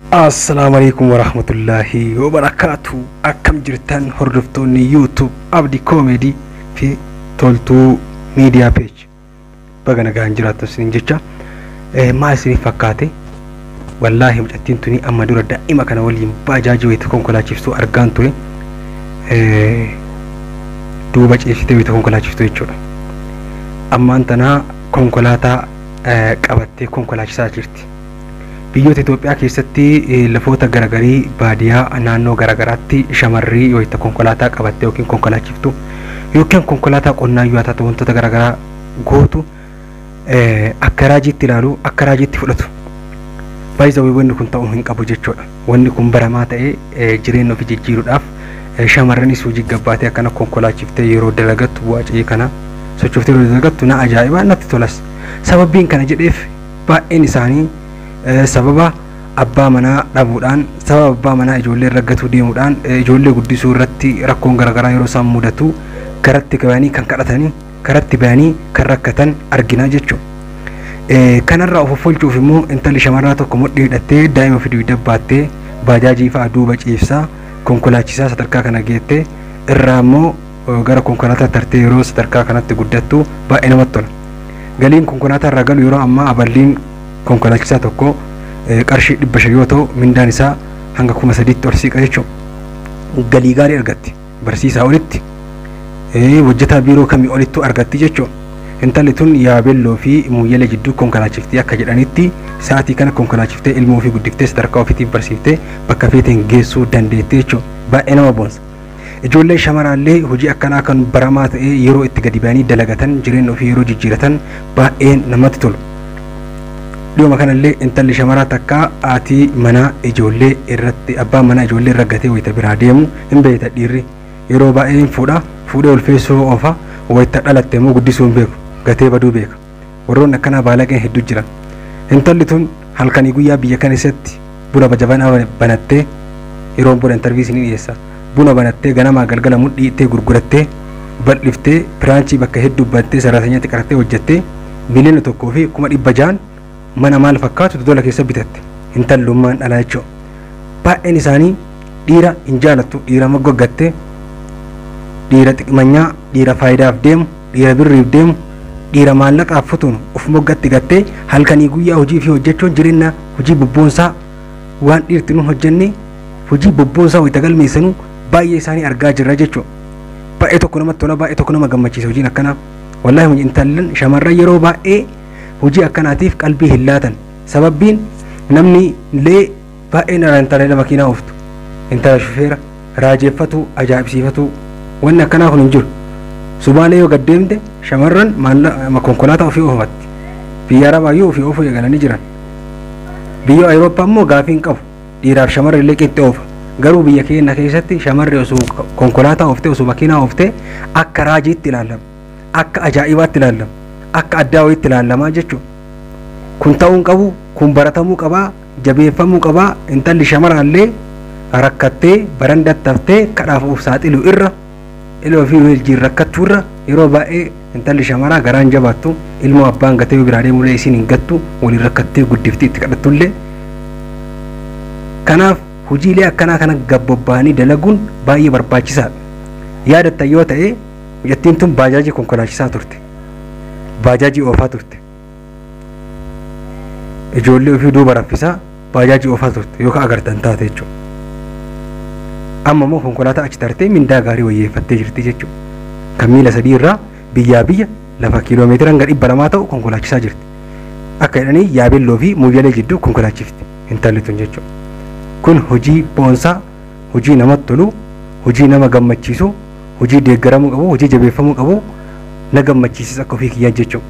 Assalaamu alaikum warahmatullaahi wabarakaatu. Akkam jirtan hordoftoonni YouTube Abdi Comedy fi Toltuu Media Page? Baga nagaan jiraattan isiniin jecha. Maal isiniif fakkaate? Wallaahi mucattiin tuni amma dura daa'ima kana waliin baajaajii wayita konkolaachiftuu argaan ture. Duuba ceesitee wayita konkolaachiftuu jechuudha. Ammaan tanaa konkolaataa qabattee konkolaachisaa jirti. Biyyoota Itoophiyaa keessatti lafoota garagarii baadiyaa naannoo garagaraatti shamarrii wayita konkolaataa qabattee yookiin konkolaachiftu yookiin konkolaataa qonnaa yoo taatu wantoota garagaraa gootu akka raajiitti ilaalu, akka raajiitti fudhatu. Baay'ee wanni kun ta'uu hin qabu jechuudha. Wanni kun baramaa ta'ee jireenya ofii jijjiiruudhaaf shamarranis hojii gabbaatee akkana konkolaachiftee yeroo dalagattu, bu'aa ce'ii kana sochooftee yeroo dalagattu na ajaa'ibaa, natti tolas. Sababiin kana jedheef baay'een isaanii sababa abbaa manaa dhabuudhaan, sababa abbaa manaa ijoollee irra gatuu deemuudhaan, ijoollee guddisuu irratti rakkoon garaagaraa yeroo isaan mudatu karatti bayanii kan kadhatanii, karatti bayanii kan rakkatan argina jechuudha. Kanarraa of offolchuuf immoo intalli shamarraa tokko mudhii hidhattee, daa'ima ofii dugda baattee, baajaajii fa'aa duuba ciibsaa konkolaachisaa sadarkaa kana geettee, irraa immoo gara konkolaataa tartee yeroo sadarkaa kanatti guddattu baay'ee namatti tola. Galiin konkolaataa irraa galu yeroo ammaa aballiin konkolaachisaa tokko qarshii 500 yoo ta'u, mindaan isaa hanga 3000tti ol siiqa jechuudha. Galii gaarii argatti. Barsiisaa olitti, hojjetaa biiroo kamii olittuu argatti jechuudha. Intalli tun Yaabelloo fi Muyyala jidduu konkolaachiftee, akka jedhanitti sa'aatii kana konkolaachiftee ilmoo ofii guddiftee sadarkaa ofiitiif barsiiftee bakka feeteen geessuu dandeetti jechuudha. Baay'ee nama boonsa. Ijoollee shamaraallee hojii akkanaa kan baramaa ta'ee yeroo itti gadi ba'anii dalagatan, jireenya ofii yeroo jijjiiratan baay'ee namatti tolu. Dhiyuma kanallee intalli shamaraa takka haati manaa ijoollee irratti, abbaan manaa ijoollee irra gatee wayita biraa deemu hin beekta. Dhiirri yeroo baay'ee hin fuudha, fuudhee ulfeessuu oofa, wayita dhalatte immoo guddisuu hin beeku, gatee baduu beeka. Warroonni akkanaa baalaqeen hedduu jiran. Intalli tun halkanii guyyaa biyya kana keessatti buna jabanaa banattee, yeroo buna interview isinii dhiyeessa. Buna banattee ganamaa galgala mudhiittee gurgurattee, bal'iftee, branch bakka hedduu banttee, sararatanyaatti qarattee hojjettee 1,600,000 mana maal fakkaatu Dodola keessa bitatte. Intallummaan dhalaa jechuudha. Baay'een isaanii dhiira hin jaalattu, dhiira moggaggattee, dhiira xiqmanyaa, dhiira faayidaaf deemu, dhiira birriif deemu, dhiira maallaqaaf futuun of moggatti gattee halkanii guyyaa hojii fi hojjechuun jireenya hojii bobboonsaa waan dhiirti nu hojjenne hojii bobboonsaa wayita galmeessanuu baay'ee isaanii argaa jirra jechuudha. Baay'ee tokko namatti tola, baay'ee tokko nama gammachiisa hojiin akkanaa. Wallaahi intallan shamarran yeroo baay'ee hojii akkanaatiif qalbii hin laatan. Sababbiin namni illee baay'een intala makiinaa ooftu, intala shufeera raajeeffatu, ajaa'ibsiifatu wanni akkanaa kun hin jiru. Sumaalee yoo gad deemte shamarran konkolaataa ofii oofatti. Biyya Arabaayyuu ofii oofuu eegalanii jiran. Biyya Awurooppaa immoo gaafii hin qabu. Dhiiraaf shamarri illee qixxee oofa. Garuu biyya keenya keessatti shamarri osoo konkolaataa ooftee, osoo makiinaa ooftee akka raajiitti ilaalama. Akka ajaa'ibaatti ilaalama. Akka addaa wayiitti ilaalamaa jechuudha. Kun ta'uu hin qabu, kun baratamuu qabaa, jabeeffamuu qabaa. Intalli shamarraallee rakkattee barandattaftee kadhaaf of saaxilu irra, ilma ofii wajjin rakkachuu irra, yeroo baay'ee intalli shamaraa garaan jabaattu, ilmoo abbaan gatee biraa deemullee isiin hin gattu, waliin rakkattee guddiftii itti kadhattullee. Kanaaf hojiilee akkanaa kana gabbobba'anii dalaguun baay'ee barbaachisaadha. Yaadattan yoo ta'e mucattiin tun baajaajii konkolaachisaa turte. Baajaajii oofaa turte. Ijoollee ofii duuba raffisaa baajaajii oofaa turte yookaan agartan taate jechuudha. Amma immoo konkolaataa achi tartee mindaa gaarii wayyeeffattee jirti jechuudha. Kan miila sadii irraa biyyaa biyya lafa kiiloomeetira hanga 200 ta'u konkolaachisaa jirti. Akka jedhanii Yaabelloo fi Muyyalee jidduu konkolaachifti intalli tun jechuudha. Kun hojii boonsaa, hojii namatti tolu, hojii nama gammachiisu, hojii deeggaramuu qabu, hojii jabeeffamuu qabu, na gammachiisas akka ofii kiyyaa jechuudha.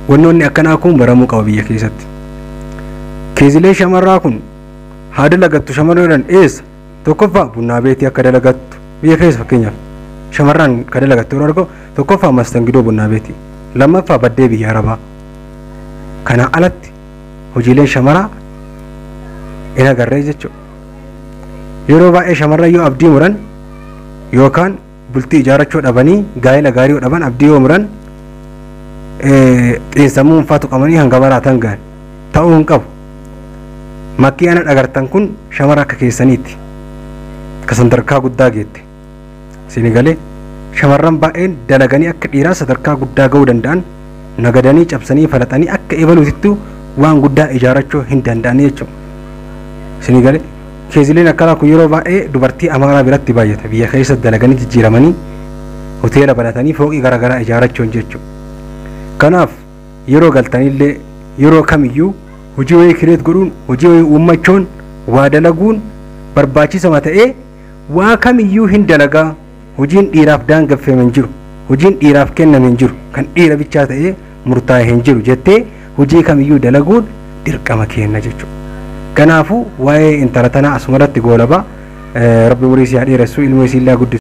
Wannoonni akkanaa kun baramuu qaba biyya keessatti. Keezilee shamarraa kun haa dalagattu shamarran eessa? Tokkoffaa bunnaa beetii akka dalagattu biyya keessa, fakkeenyaaf shamarran ka dalagattu yeroo argamu, tokkoffaa mastangidoo bunnaa beetii, lammaffaa baddee biyya arabaa. Kanaa alatti hojiileen shamaraa hin agarree jechuudha. Yeroo baay'ee shamarran yoo abdii muran yookaan bultii ijaarrachuu dhabanii, gaa'ela gaarii yoo dhaban, abdii yoo muran, xiinsammuun faatu qabanii hanga baraatan gahan ta'uu hin qabu. Makkii ana dhagartan kun shamara akka keessaniiti. Ka sadarkaa guddaa geette. Isin galee shamarran baay'een dalaganii akka dhiiraa sadarkaa guddaa ga'uu danda'an nagadanii cabsanii falaxanii akka ebaluutittu waan guddaa ijaarrachuu hin danda'an jechuudha. Isin galee keezileen akkanaa kun yeroo baay'ee dubartii Amaaraa biratti baay'ata. Biyya keessa dalaganii jijjiiramanii hoteela banatanii fooqii garaagaraa ijaarrachuun jechuudha. Kanaaf yeroo galtanillee yeroo kamiyyuu hojii wayii kireet godhuun hojii wayii uummachuun waa dalaguun barbaachisama ta'ee waa kamiyyuu hin dalagaa. Hojiin dhiiraaf daangeffame hin jiru, hojiin dhiiraaf kenname hin jiru, kan dhiira bichaa ta'ee murtaa'e hin jiru jettee hojii kamiyyuu dalaguun dirqama kenna jechuudha. Kanaafuu waa'ee intala tanaa asumarratti goolabaa. Rabbi umurii isii haa dheeressu, ilmoo isii illee haa guddisu.